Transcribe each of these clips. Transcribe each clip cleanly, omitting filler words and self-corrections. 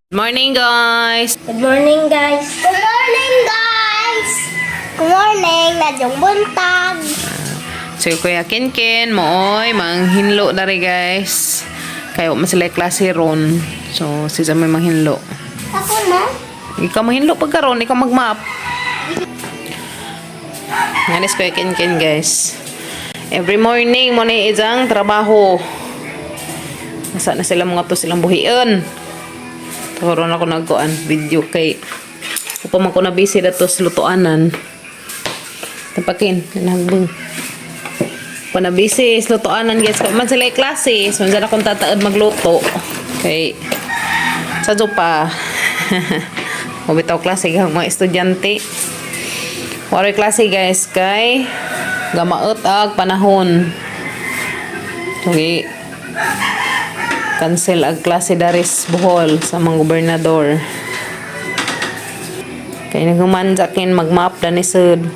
Morning, guys! Good morning, guys. Good morning, guys. Good morning, Nadyong buntag. So, Kuya Kenken, mooy, manghinlo na rin, guys. Kayo, man sila klase ron. So, si may manghinlo. Ako na. Ikaw manghinlo pagkaron, ikaw magmap. Nganis Kuya Kenken, guys. Every morning, mo na isang trabaho. Nasa na sila mga to silang buhian. Karon ako nagkuan video kay upang man ko na busy dato sa lutuanan. Tapakin, nagbang. Pa na busy sa lutuanan, guys. Kung man sila klase, so minsan akong tataod magluto. Kay sa pa. Mabitaw klase kang mga estudyante. Waroy klase, guys, kay gamaot ag panahon. Okay. Cancel ag klase daris Bohol sa mga gobernador. Kay naghuman akin magmap dani sud.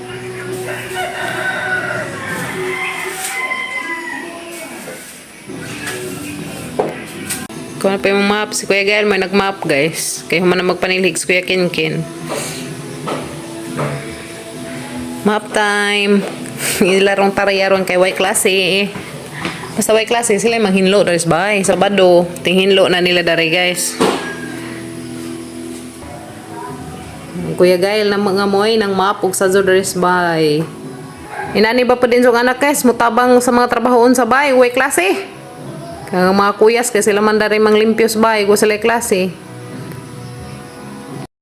Kung ano pa yung map, si Kuya Gael may nagmap, guys. Kaya human na magpanilhig si Kuya Kinkin. Map time. Ilarong tarayaron kay way klase. Basta way klase sila manghinlo daris bay. Sabado, tinghinlo na nila dari, guys. Kuya Gael na mga moy nang map ug sa daris bay. Inani ba pa din sa anak, guys, mutabang sa mga trabahoon sa bay, way klase. Kaya mga kuyas kay sila man dari manglimpyos bay, go sila klase.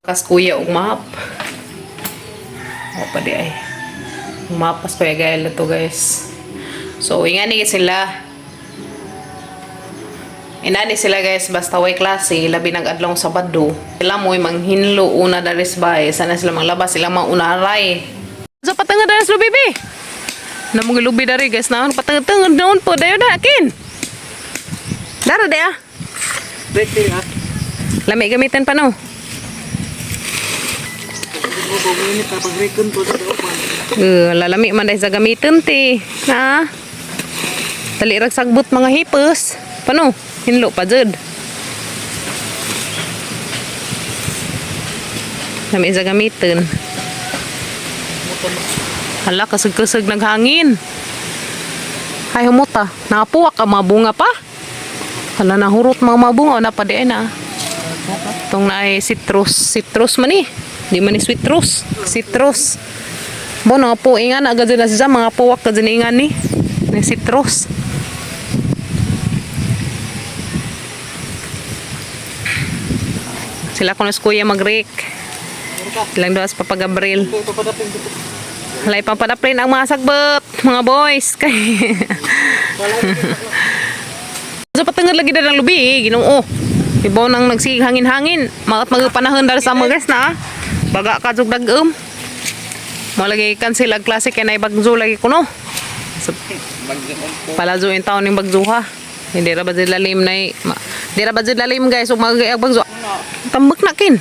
Kas kuya og map. O pa di ay. Mapas Kuya Gael na to, guys. So, ingani sila. Inani sila, guys, basta way klase, labi nag adlong Sabado. Sila mo'y manghinlo una daris bay. Sana sila manglabas, sila mang unaray. So, patanga daris lo, baby. Namong lubi dari, guys, na patanga-tanga noon po dayo na akin. Dara de ah. Break din ha. Lami gamitin pa no. Minit na pag-recon po sa upan. Lalami man dahil sa gamitin ti. Na. Dali rag sagbot mga hipos. Pano? Hinlo pa jud. Lami sa gamitin. Hala, kasag-kasag naghangin. Ay, humuta. Napuwak ang mga bunga pa. Hala, nahurot mga bunga. O, napadi ay na. Itong na ay citrus. Citrus man eh. Di man ni citrus. Citrus. Bo, nga po, ingan agad na siya. Mga puwak ka dyan ingan ni. Ni citrus. Sila ko na kuya mag-rake. Silang duwas Papa Gabriel. Halay papadapin ang mga sagbot, mga boys. Kay So patungod lagi na ng lubi, eh. Ginoo. Ibaw nang nagsig hangin-hangin. Maot magpanahon dahil sa mga guys na. Ah. Baga ka jug dag-um. Mo lagi cancel ang klase kay nay bagzo lagi kuno. So, palazo in taon ning bagzo ha. Hindi ra ba jud lalim nay. Di ra ba jud lalim, guys, ug mag bagzo. Tambak na kin.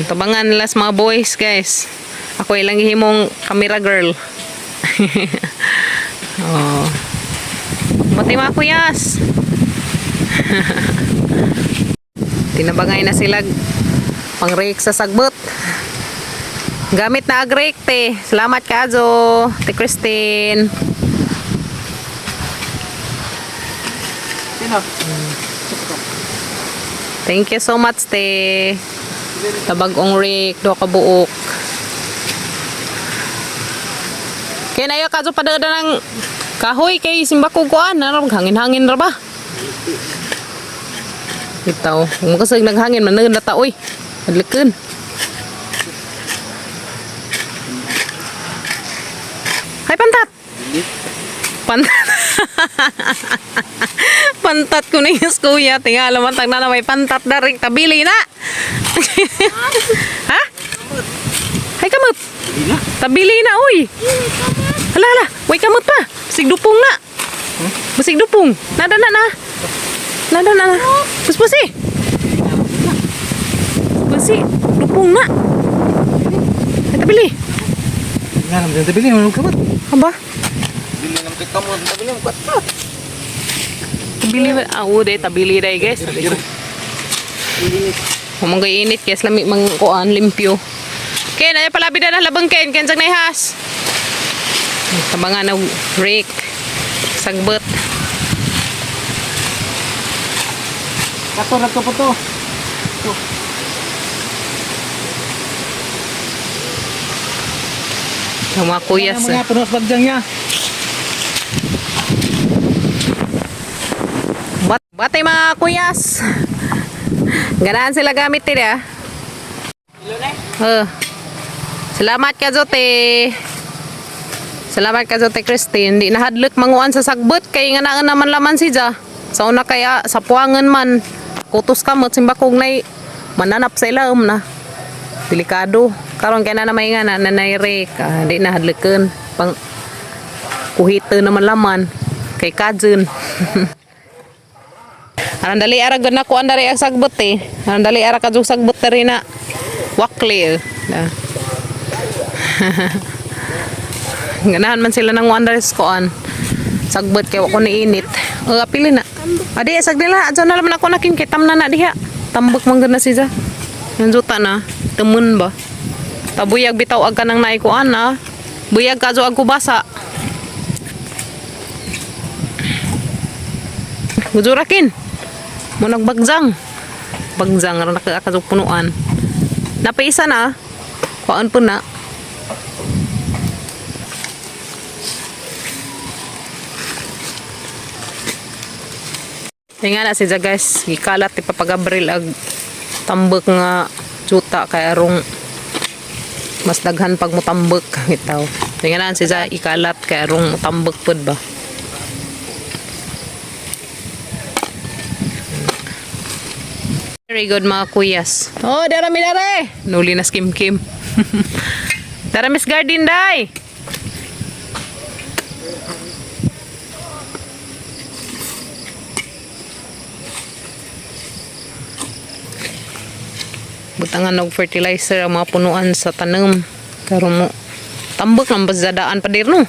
Tabangan las mga boys, guys. Ako ilang gihimong camera girl. Oh. Buti mga kuyas. Tinabangay na sila pang-rake sa sagbot. Gamit na ag-rake, te. Salamat kazo, Te Christine. Sino? Thank you so much, te. Tabag-ong rake, duha ka buok. Kaya na kazo padada ng kahoy kay simbako kuan, naram hangin-hangin ra ba? Bitaw, kung makasag naghangin man na ta oy. Adliken. Hay pantat. Pantat. Pantat ko na yung kuya. Tingala man tag na may pantat na rin. Tabili na. Ha? Hay kamot. Tabili na oy. Hala hala. Way kamot pa. Basig dupong na. Basig dupong. Nada na na. Nada na na. Puspusi. Pusi. Dupong na. Ay, tabili. Nga naman tabili mo kamot. Aba. Bili naman kay kamot, tabili mo kat. Tabili ba? Ah, oo, day. Tabili day, guys. Init. Humanggoy init kaya lami mang kuan limpyo. Ken, ay palabi na labang Ken, Ken sang nayhas. Tabangan og rake sagbot. Kato na to po to. Ang mga kuyas. Mga punos bagjang niya. Batay mga kuyas. Ganaan sila gamit nila. Oh. Salamat ka Zote. Salamat ka Zote Christine. Di nahadlok manguan sa sagbot kay nga naan naman laman si Ja. Sa una kaya sa puangan man kutos kamot simbakog nay mananap sa ilawom na. Delikado. Karon kay na may nga na nanay rek. Ah, di nahadloken pang kuhito naman laman kay cousin. Aran dali ara gud na ko andari ang sagbot eh. Aran dali ara kadtong sagbot diri na wakli eh. Na. Ganahan man sila ng wanders koan. Sagbot kay wa ko niinit. O apili na. Adi sag nila adto na laman ako nakin kay tamna na diha. Tambok man gud na siya. Nanjuta na. Temen ba? Tabuyag bitaw ag kanang naay kuan ah. Buyag kadto ag kubasa. Gujurakin. Mo nagbagjang. Bagzang ra nakakadtong punuan. Napaisa na. Kuan po na. Nga na si guys, gikalat ti Papa Gabriel ag tambek nga tsuta kay arong mas daghan pag mutambek itaw. Nga na si Ja ikalat kay arong mutambek pud ba. Very good mga kuyas. Oh, darami dare. Nuli na skim kim. Dara Miss Garden day. Butangan og fertilizer ang mga punuan sa tanom. Karon mo tambok lang bazadaan pa dir no.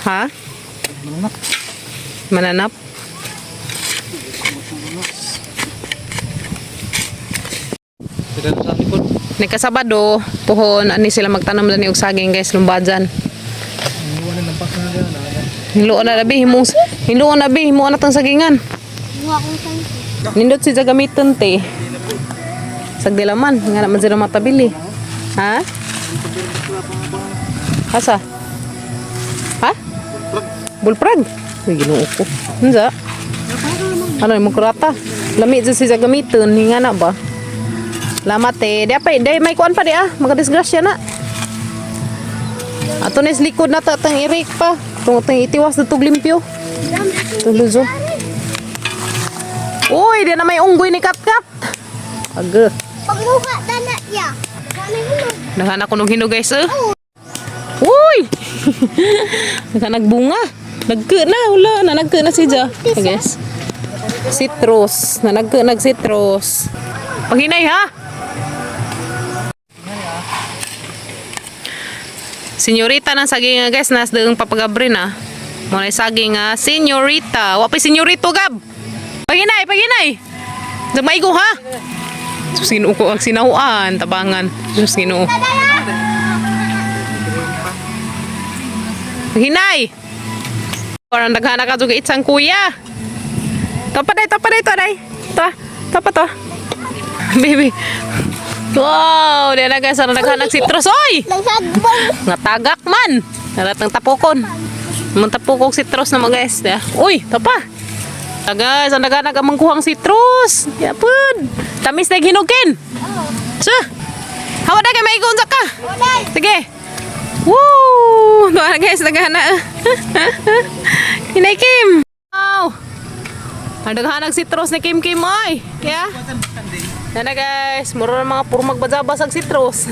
Ha? Mananap. Mananap. Sila sa likod. Ni kasabado, puhon ani sila magtanom dani og saging guys lumbajan. Iniwan na ng na dyan. Hinluon na labi himong hinluon na bi himo na tang sagingan. Buha kong sangko. Nindot si gamiton te. Sagdilaman, nga naman sila matabili. Ha? Asa? Ha? Bulprag. Uy, Ginoo ko. Unsa? Ano yung kurata? Lami dyan siya gamiton, hinga na ba? Lamat eh. Di apa, di may kuan pa di ah. Magadisgrasya na. Ato na likod na ta tang irik pa. Tung tang itiwas na tug limpyo. Tuluzo. Uy, di na may unggoy ni Katkat. Aga. Pagmuha dana ya. Wala hinog. Naghanap ko nung hinog guys eh. Uy! Naghanag bunga. Nagka na, wala. Nanagka na si Ja. I guess. Citrus. Nanagka nag citrus. Paghinay ha! Senyorita ng saging nga guys, nas daang papagabri na. Muna saging nga, senyorita. Wapi senyorito gab. Paghinay, paghinay. Diyan maigo ha. Sus Ginoo ko ang sinahuan, tabangan. Sus Ginoo. Hinay. Parang daghana ka juga itsang kuya. Tapa day, tapa day, to day. To, tapa to. Baby. Wow, di na guys, ang daghana citrus oy. Nagsagbong. Nga tagak man. Naratang tapukon. Mong tapukong citrus na mga guys. Ya. Uy, tapa. Ah, guys, ang daghana ka mangkuhang citrus. Yapod. Tamis na hinukin. Sa. Hawa na kay may unsa ka. Wala. Sige. Woo! Doon na guys, naghana. Hinay Kim. Wow. Ang daghanag citrus ni Kim Kim oy. Kaya? Yan na guys, mura na mga puro magbajabas ang citrus.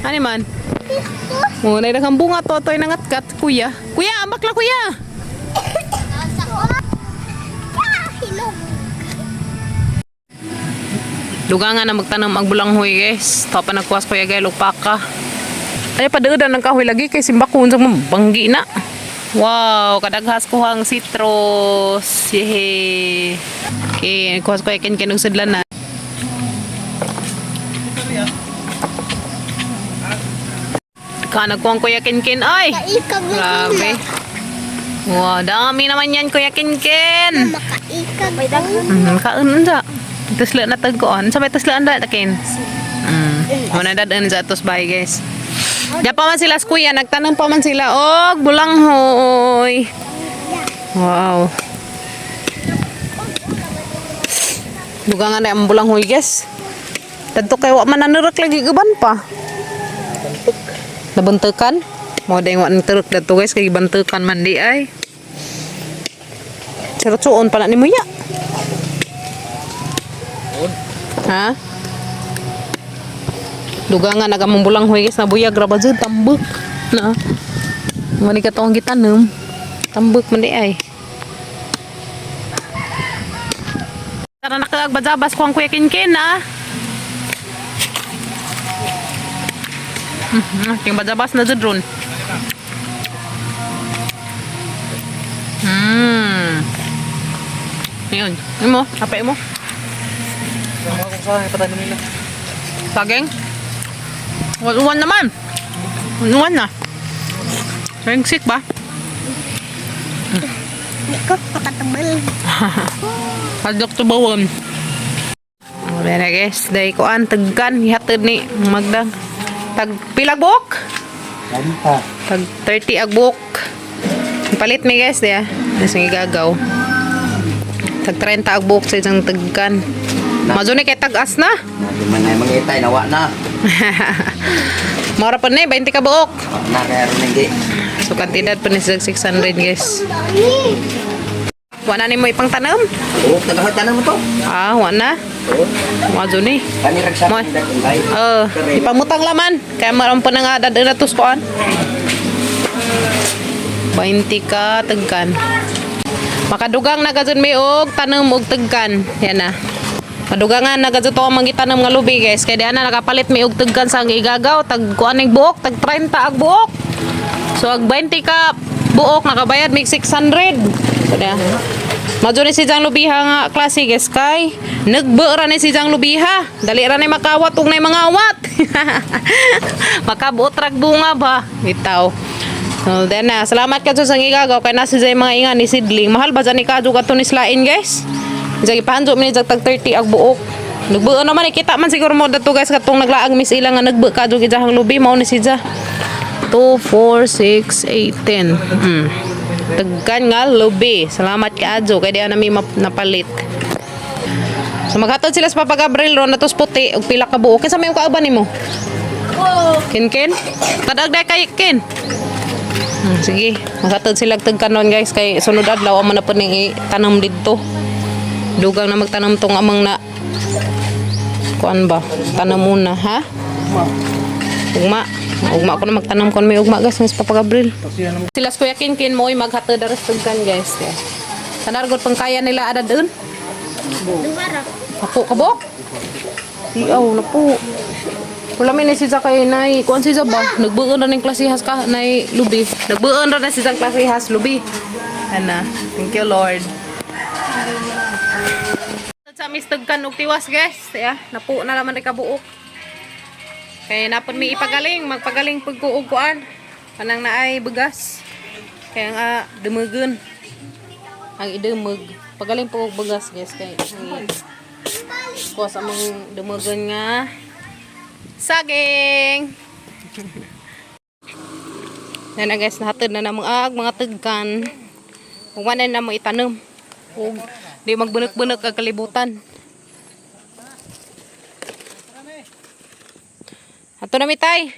Ano man? Muna na kang bunga to, to'y nangatkat, kuya. Kuya, ambak la kuya. Nasa Ah, hinog. Dugangan na magtanam ang bulanghoy guys. Tapa nagkuwas kuya gay lupaka. Ay padeudan ng kahoy lagi kay simbako unsang mabanggi na. Wow, kadaghas kuhang citrus. Yehey. Okay, kuha ko ikin kinug sudlan na. Kanag kuhang Kuya Kinkin ay. Kaikag na Grabe. Wow, dami naman yan, Kuya Kinkin. Makaikag ko. Kaon unsa? Tusla na tagkoon. Sa may tuslaan da takin. Muna dad sa atos bahay, guys. Diya pa man sila sa kuya, nagtanong pa man sila og bulanghoy. Wow. Dugangan na ang bulanghoy, guys. Tadto kay wa man nanurak lagi guban pa. Nabuntukan? Mo dayng wa nang turok dadto, guys, kay gibantukan man di ay. Charot pa na ni Muya. Ha? Dugangan nagamong bulang huy guys, nabuyag ra ba jud tambok. Na. Mani ka tong gitanom. Tambok man di ay. Tara na kaag bajabas ko ang Kuya Kinkin ah. Ting bajabas na jud ron. Yun. Mo, apay mo. Mga kung saan, ipatanim nila. Saging? Uwan naman. Uwan na. Saging sick ba? Hindi ko makatabal. Hadlok to bawon. Wala na guys. Dahil kuan, tagkan. Ihatid ni Magdang. Tag pilag buok? Kanta. Tag 30 ag buok. Palit mi guys diya. Mas nga gagaw. Tag 30 ag buok sa isang tagkan. Mazo ni kay tag-as na. Di man na mangitay, nawa na. Mara pa na eh, 20 ka buok. Wa na kaya ron hindi. So kantidad pa ni sila 600 guys. Ang dami. Wala ni mo ipang tanom? Oo, tagahatanan mo to. Ah, wala. Oo. Mazo ni. Kani ragsa Mo. Ipamutang laman. Kaya maroon pa na nga dad na tus koan. 20 ka tagkan. Makadugang na gazon may og tanom og tagkan. Yan na. Madugangan na gazon to ang mangitanom nga lubi guys. Kaya diyan na nakapalit may og tagkan sa ang igagaw tag kuan ning buok tag 30 ag buok. So ag 20 ka buok nakabayad mig 600. So diyan. Madyo ni si Jang Lubiha nga klase guys kay nagbe ra ni si Jang Lubiha. Dali ra ni makawat ug nay mangawat. Makabuot rag bunga ba? Bitaw. So, then na, salamat ka sa igagaw kay nasa jay mga inga ni sidling. Mahal ba dyan ni kadyo kato ni slain guys? Diyan ipahanjo mi ni jag tag 30 ag buok. Nagbuo naman eh, kita man siguro mo dato guys katong naglaag mis ilang nga nagbu kadyo gidjahang lubi mao ni siya. 2, 4, 6, 8, 10. Tagkan nga lubi. Salamat ka adyo kay di na mi napalit. So maghatod sila sa Papa Gabriel ron natos puti og pila ka buok. Kinsa may kauban nimo? Ken Ken? Kadag day kay Ken. Sige, maghatod sila og tagkanon guys kay sunod adlaw amo na po ning itanom didto. Dugang na magtanom tong amang na kuan ba? Tanom muna, ha? Ugma. Ugma ko na magtanom kon may ugma guys, mas Papa Gabriel. Sila sa Kuya Kinkin mo maghatod aras tugkan guys. Yeah. Sanar gud pang kaya nila adad dun. Duwara. Apo kabok. Iyaw na po. Wala may si kay nay kuan si ba? Nagbuon ra ning klasihas ka nay lubi. Nagbuon ra na si klasihas lubi. Ana, thank you Lord. Sa mis tagkan og tiwas guys, ya, napo na naman ni kabuok. Kay napon mi ipagaling, magpagaling pag kuog kuan. Kanang naay bugas. Kaya nga dumugon. Ang idumog. Pagaling po og bugas guys kay ko sa among dumugon nga saging. Yan na guys, nahatod na namang ag mga tagkan. Ug wala na mo itanom. Ug di magbunok-bunok ang kalibutan. Ato na mi tay.